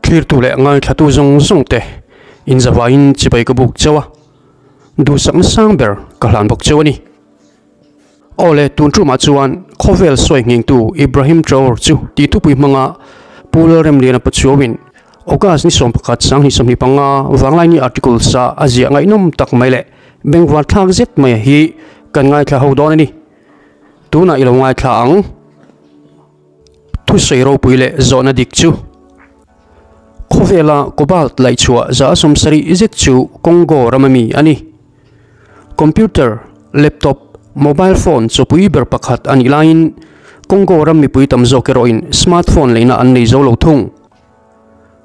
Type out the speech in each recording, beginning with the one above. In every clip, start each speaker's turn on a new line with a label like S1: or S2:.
S1: Thlirtu leh ngaithlatu zawng zawng te inzavaiin chibai ka buk chauh a, duhsakna sang ber ka hlan bawk chauh a ni. Aw le, tun tumah chuan khawvel sawi nghingtu Ibrahim Traore chu tih thupui hmanga Pu Lalremliana Pachuauin August ni 11 2025 Vanglaini article sa a ziah ngaihnawm tak mai leh bengvar thlak zet mai hi kan ngaithla ho dawn a ni. Tunah i lo ngaithla ang. Thusawi ropui leh zawhna dik chu khawvela cobalt laihchhuah 70% zet chu Congo rama mi a ni. Computer, laptop, mobile phone chawpui ber pakhat a nih laiin Congo ram mipui tam zawk erawhin smartphone leina an nei zo lo thung.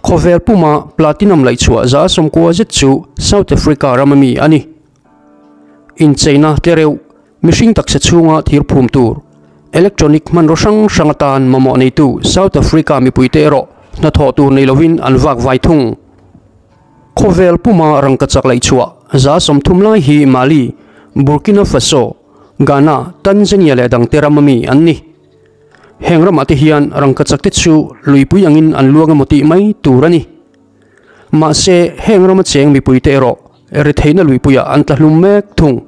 S1: Khawvel puma platinum laihchhuah 90% zet chu South Africa rama mi a ni. Incheina tlereuh, mihring taksa chhunga thir phum tur, electronic hmanraw hrang hrang atan mamawh neitu South Africa mipuite erawh hnathawh tur nei lovin an vak vai thung. Khawvel puma rangkachak laihchhuah 30% lai hi Mali, Burkina Faso, Ghana, Tanzania leh dangte rama mi an ni. Heng ramah te hian rangkachak te chu luipui angin an luang emaw tih mai tur a ni. Mahse, heng rama cheng mipuite erawh retheihna luipuiah an tla hlum mek thung.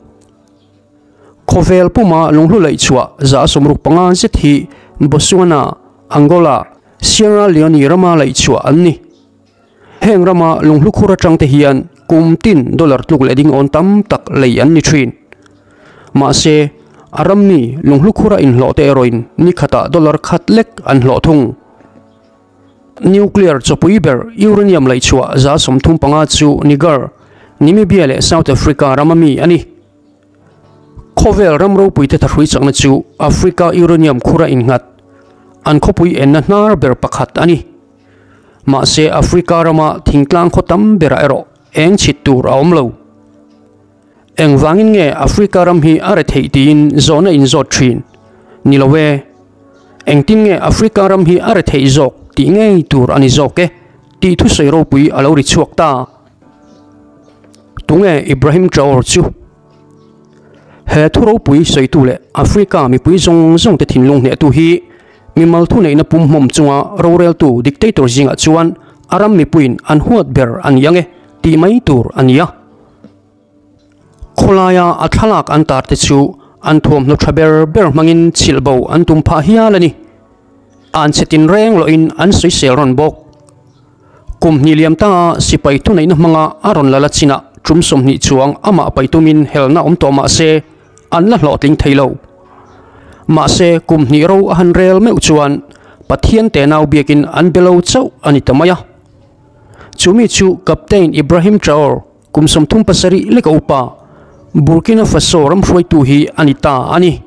S1: Khawvel puma lunghlu laihchhuah 65% zet hi Botswana, Angola, Sierra Leone rama laihchhuah an ni. Heng rama lunghlu khur atang te hian kum tin dollar tluk leh ding awn tam tak lei an ni thin. Mahse, a ram mi lunghlu khura inhlawh te erawhin ni khatah dollar khat lek an hlawh thung. Nuclear chawpui ber uranium laihchhuah 35% chu Niger, Namibia leh South Africa rama mi a ni. Khawvel ram ropuite thahrui chakna chu Africa uranium khura innghat an khawpui enna hnar ber pakhat a ni. Mahse Africa rama thingtlang khaw tam berah erawh eng chhit tur a awm lo. Engvangin nge Africa ram hi a re theih tiin zawhna inzawt thin? Ni lo e. Engtin nge Africa ram hi a re theih zawk tih ngei tur a ni zawk e tih thusawi ropui a lo ri chhuak ta. Tunge Ibrahim Traore chu? He thu ropui sawitu leh Africa mipui zawng zawng te thinlung hnehtu hi mimal thuneihna pumhmawm chunga roreltu dictator zingah chuan a ram mipuiin an huat ber a ni ang e tih mai tur a ni a. Khawlaia a thlalak an tar te chu an thuamhnaw tha ber ber hmangin chhilh bo an tum phah hial a ni. An chhe tin reng lohin an sawisel rawn bawk. Kum hnih liam tanga sipai thuneihna hmanga a rawn la la chinah tum 20 chuang amah paih tumin helna awm tawh mah se an la hlawhtling thei lo. Mahse kum hnih ro a han rel meuh chuan Pathian tenau biakin an be lo chauh a ni ta mai a. Chumi chu Captain Ibrahim Traore kum 37 leka upa Burkina Faso ram hruaitu hi a ni ta a ni.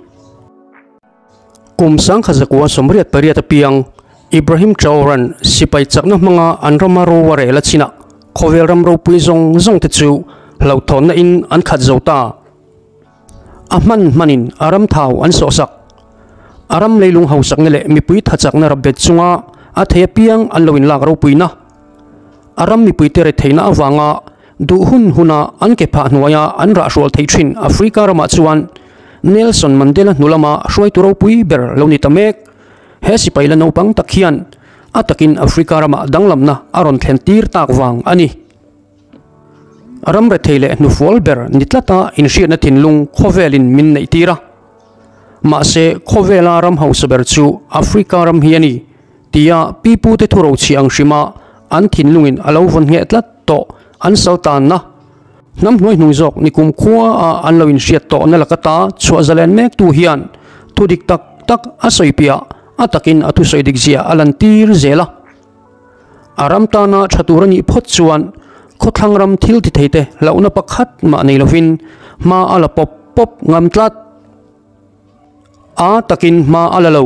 S1: Kum 1988 apiang Ibrahim Traore-a'n sipai chakna hmanga an rama ro a rel a chinah khawvel ram ropui zawng zawng te chu hlauhthawnna in an khat zo ta. A hman hmanin a ram thau an sawhsak. A ram leilung hausakna leh mipui thachakna rapbet chunga a thei apiang an lo inlak ropuina. A ram mipuite retheihna avanga duh hun huna an ke phah hnuaia an rahhrual theih thin Africa ramah chuan Nelson Mandela hnu lama hruaitu ropui ber lo ni ta mek. He sipai la naupang tak hian a takin Africa ramah danglamna a rawn thlen tir tak vang a ni. Ram rethei leh hnufual ber ni tlata inhriatna thinlung khawvelin min neih tir a. Mahse khawvela ram hausa ber chu Africa ram hi a ni tia pipute thu rochhi ang hrima an thinlungin a lo vawn ngheh tlat tawh an sal tanna. Hnam hnuai hnung zawk ni kum khua a an lo inhriat tawhna laka ta chhuah zalen mek tu hian thu dik tak tak a sawi piah a takin a thusawi dik zia a lan tir zel a. A ram tana tha tur a nih phawt chuan khawthlang ram thil ti thei te hlauhna pakhat mah nei lovin hma a la pawp pawp ngam tlat. A takin hma a la lo.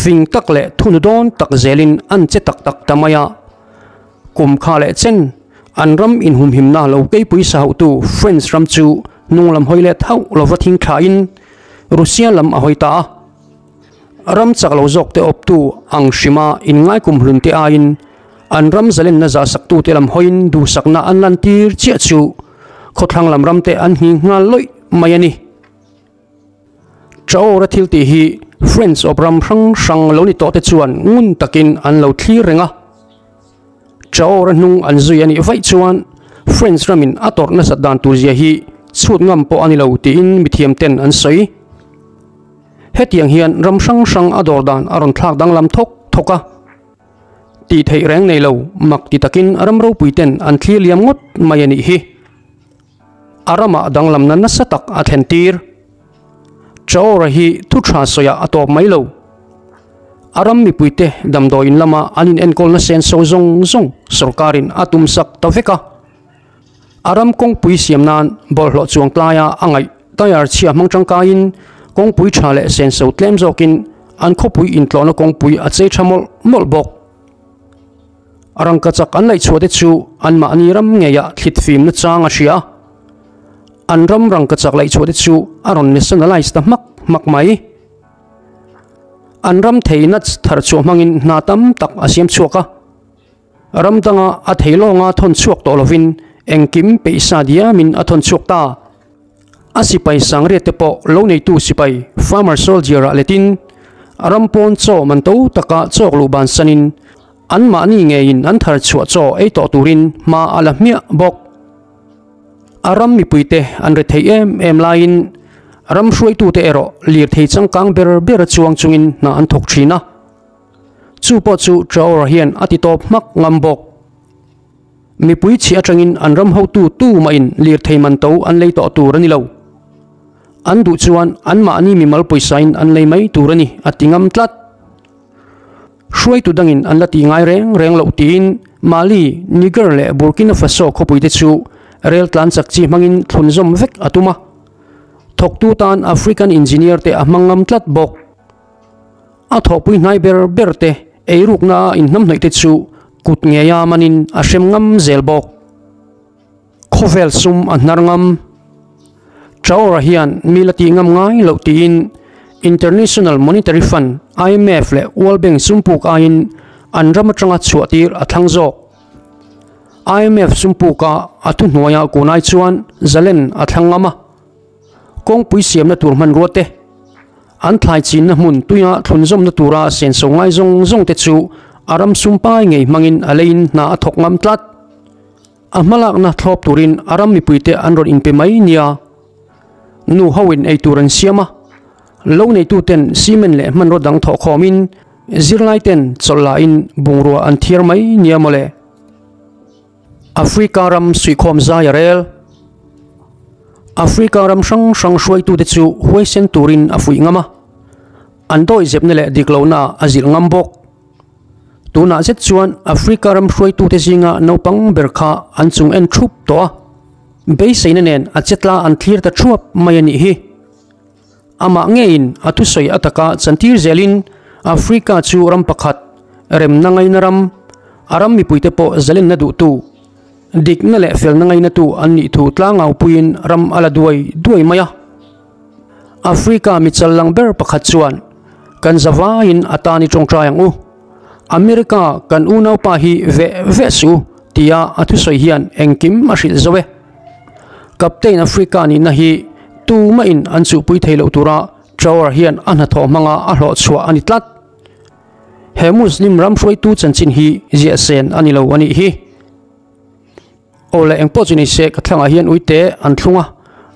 S1: Fing tak leh thunu dawn tak zelin an che tak tak ta mai a. Kum kha leh chen an ram inhumhimna lo keipui sa hauhtu French ram chu hnung lam hawi let hauh lova thing thlain Russia lam a hawi ta a. Ram chak lo zawk te awptu ang hrima inngai kum hlun te aiin an ram zalenna zah saktute lam hawiin duhsakna an lantir chiah chu khawthlang lam ram te an nghing nghal lawih mai a ni. Traore thil tih hi French awp ram hrang hrang lo ni tawh te chuan ngun takin an lo thlir reng a. Traore hnung an zui a nih vaih chuan French ramin a tawrh nasat dan tur zia hi chhut ngam pawh a ni lo tiin mithiam ten an sawi. Hetiang hian ram hrang hrang a dawr dan a rawn thlak danglam thawk thawk a. Tih theih reng nei lo mak ti takin ram ropui ten an thlir liam ngawt mai a nih hi. A ramah danglamna nasa tak a thlen tir. Traore hi thu tha sawiah a tawp mai lo. A ram mipuite damdawiin lama an inenkawlna senso zawng zawng sorkarin a tumsak ta vek a. A ram kawngpui siam nan bawlhhlawh chuang tlaia a ngaih tyre chhia hmang tangkaiin kawngpui tha leh senso tlem zawkin an khawpui intlawhna kawngpui a chei tha mawlh mawlh bawk. Rangkachak an laihchhuah te chu anmahni ram ngeiah thlit fimna chang a hria a, an ram rangkachak laihchhuah te chu a rawn nationalise ta hmak hmak mai. An ram thei nuts thar chhuah hmangin hna tam tak a siam chhuak a, ram danga a thei lawnga thawn chhuak tawh lovin engkim peihsa diamin a thawn chhuak ta. A sipai sangriat te pawh lo neitu sipai, farmer soldier, ah letin ram pawn chaw man to taka chawk luh bansanin anmahni ngeiin an thar chhuah chaw ei tawh turin hma a la hmiah bawk. A ram mipuite an re thei em em laiin ram hruaitute erawh lirthei changkang ber ber a chuang chungin hna an thawk thin a. Chu pawh chu Traore hian a ti tawp hmak ngam bawk. Mipui chhi atangin an ram hotu tu mahin lirthei man to an lei tawh tur a ni lo. An duh chuan anmahni mimal pawisain an lei mai tur a ni, a ti ngam tlat. Hruaitu dangin an la ti ngai reng reng loh tiin Mali, Niger leh Burkina Faso khawpuite chu rel tlan chak chi hmangin thlunzawm vek a tum a. Thawktu tan African engineer te a hmang ngam tlat bawk. A thawhpui hnai ber ber te eirukna a inhnamhnawih te chu kut ngeia manin a hrem ngam zel bawk. Khawvel sum a hnar ngam. Traore hian mi la tih ngam ngai loh tiin International Monetary Fund, IMF, leh World Bank sumpuk aiin an ram atanga chhuah tir a thlang zawk. IMF sumpuka a thuhnuaia kunai chuan zalen a thlang ngam a. Kawngpui siamna tur hmanrua te, an thlai chinna hmun tuia thlunzawmna tura senso ngai zawng zawng te chu a ram sumpai ngei hmangin a leiin hna a thawk ngam tlat. A hmalakna thlawp turin a ram mipuite an rawn inpe mai nia. Nu hoin ei tur an siam a, lo neituten cement leh hmanraw dang thawhkhawmin zirlaiten chawlh lahin bungrua an thiar mai nia mawle. Africa ram suihkhawm zai a rel. Africa ram hrang hrang hruaitute chu huaisen turin a fuih ngam a, an dawihzepna leh dik lohnaah a zilh ngam bawk. Tunah zet chuan Africa ram hruaitute zinga naupang ber kha an chung en thup tawh a, beiseina nen a chetla an thlir ta thuap mai a nih hi. Amah ngeiin a thusawi a taka chantir zelin Africa chu ram pakhat, remna ngaina ram, a ram mipuite pawh zalenna duhtu, dikna leh felna ngainatu an nih thu tlangaupuiin ram a la duai duai mai a. Africa mi challang ber pakhat chuan, Kan zavaiin a tan i tawngtai ang u. America kan unaupa hi veh veh suh u, tia a thusawi hian engkim a hrilh zo e. Captain Africa nihna hi tumahin an chuhpui thei loh tura Traore hian a hnathawh hmanga a hlawh chhuah a ni tlat. He Muslim ram hruaitu chanchin hi ziah sen a ni lo a nih hi. Aw le engpawh chu ni se ka thlangah hian uite an thlung a,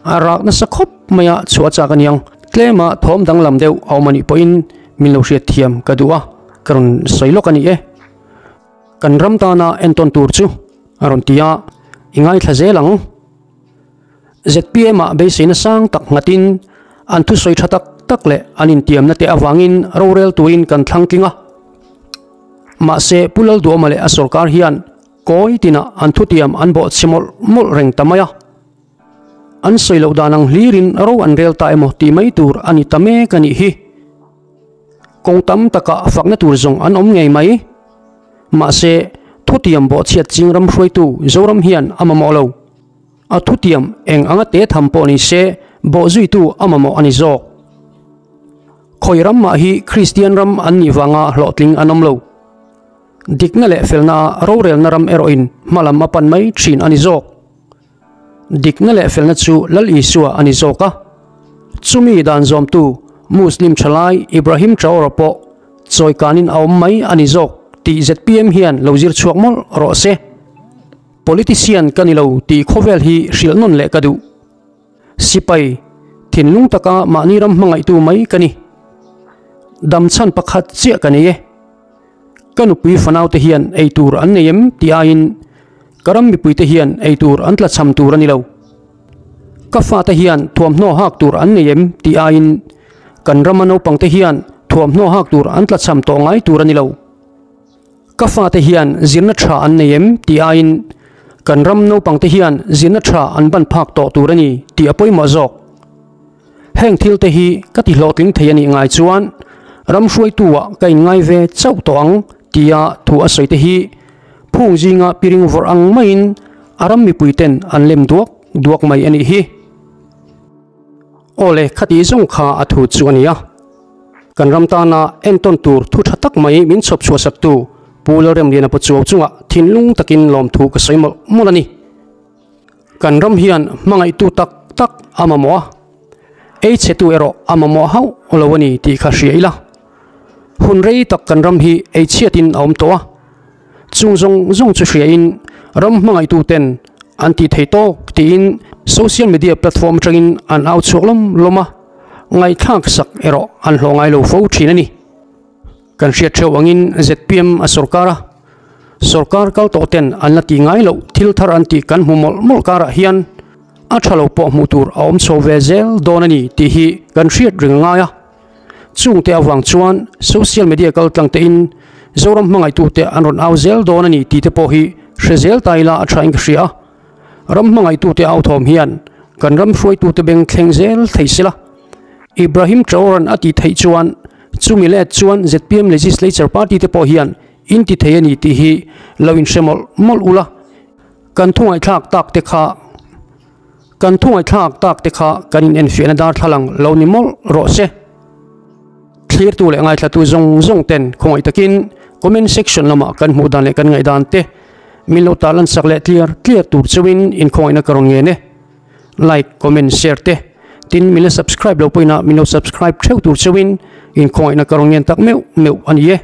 S1: a rak nasa khawp mai a chhuah chak a niang. Tlema thawm danglam deuh a awm a nih pawhin min lo hriat thiam ka duh a, ka rawn sawi lawk a ni e. Kan ram tana entawn tur chu a rawn ti a, i ngaithla zel ang. ZPM-ah beiseina sang tak nghatin an thusawi tha tak tak leh an intiamna te avangin rorel turin kan thlang tling a. Mahse, Pu Lalduama leh a sorkar hian kawi tinah an thutiam an bawhchhe mawlh mawlh reng ta mai a. An sawi loh dan ang hlirin ro an rel ta emaw tih mai tur a ni ta mek a nih hi. Kawng tam takah fakna tur zawng an awm ngei mai. Mahse, thutiam bawhchhiat ching ram hruaitu Zoram hian a mamawh lo. A thutiam eng anga te tham pawh ni se bawhzuitu a mamawh a ni zawk. Khawi ram mah hi Kristian ram an nih vanga hlawhtling an awm lo. Dikna leh felna rorelna ram erawhin hmalam a pan mai thin a ni zawk. Dikna leh felna chu Lal Isua a ni zawk a. Chumi dan zawmtu Muslim thalai Ibrahim Traore pawh chawikanin a awm mai a ni zawk tih zpm hian lo zir chhuak mawlh rawh se. Politician ka ni lo tih khawvel hi hrilh nawn leh ka duh. Sipai, thinlung taka mahni ram hmangaihtu mai ka ni. Dam chhan pakhat chiah ka nei e. Ka nupui fanaute hian ei tur an nei em tih aiin ka ram mipuite hian ei tur an tlachham tur a ni lo. Ka fate hian thuamhnaw hak tur an nei em tih aiin kan rama naupangte hian thuamhnaw hak tur an tlachham tawh ngai tur a ni lo. Ka fate hian zirna tha an nei em tih aiin kan ram naupangte hian zirna tha an ban phak tawh tur a ni tih a pawimawh zawk. Heng thil te hi ka ti hlawhtling thei a nih ngai chuan ram hruaitu-ah ka inngai ve chauh tawh ang tia thu a sawi te hi phung zinga piring vawrh ang maiin a ram mipuiten an lem duak duak mai a nih hi. Awle khati zawng kha a thu chu a ni a. Kan ram tana entawn tur thu tha tak mai min chhawp chhuah saktu Pu Lalremliana Pachuau chungah thinlung takin lawmthu ka sawi mawlh mawlh a ni. Kan ram hian hmangaihtu tak tak a mamawh a, ei chhetu erawh a mamawh hauh lo a ni tih kha hria ila. Hun rei tak kan ram hi ei chhiatin a awm tawh a, chung zawng zawng chu hriain ram hmangaihtuten an tih thei tawk tiin social media platform atangin an au chhuak lawm lawm a, ngaihthlak sak erawh an hlawh ngai lo fo thin a ni. Kan hriat theuh angin zpm a sorkar a, sorkar kal tawh ten an la ti ngai loh thil thar an tih kan hmu mawlh mawlh karah hian a tha lo pawh hmuh tur a awm chho ve zel dawn a ni tih hi kan hriat reng a ngai a. Chungte avang chuan social media kal tlang tein Zoram hmangaihtute an rawn au zel dawn a ni tih te pawh hi hre zel ta ila a tha in ka hria a. Ram hmangaihtute au thawm hian kan ram hruaitute beng thleng zel thei sela. Ibrahim Traoran a tih theih chuan chumi let chuan zpm Legislature Party te pawh hian in ti thei a ni tih hi lo inhre mawlh mawlh ula. Kan thungaihthlak tak te kha Kan thungaihthlak tak te kha kan in enfiahna darthlalang lo ni mawlh rawh se. Thlirtu leh ngaithlatu zawng zawng ten khawngaih takin comment section lamah kan hmuh dan leh kan ngaihdan te min lo tarlan sak leh tliar tliar tur chauhin inkhawngaihna ka rawn ngen e. Like, comment, share te tin min la subscribe lo pawhin a min lo subscribe theuh tur chauhin inkhawngaihna ka rawn ngen tak meuh meuh a ni e.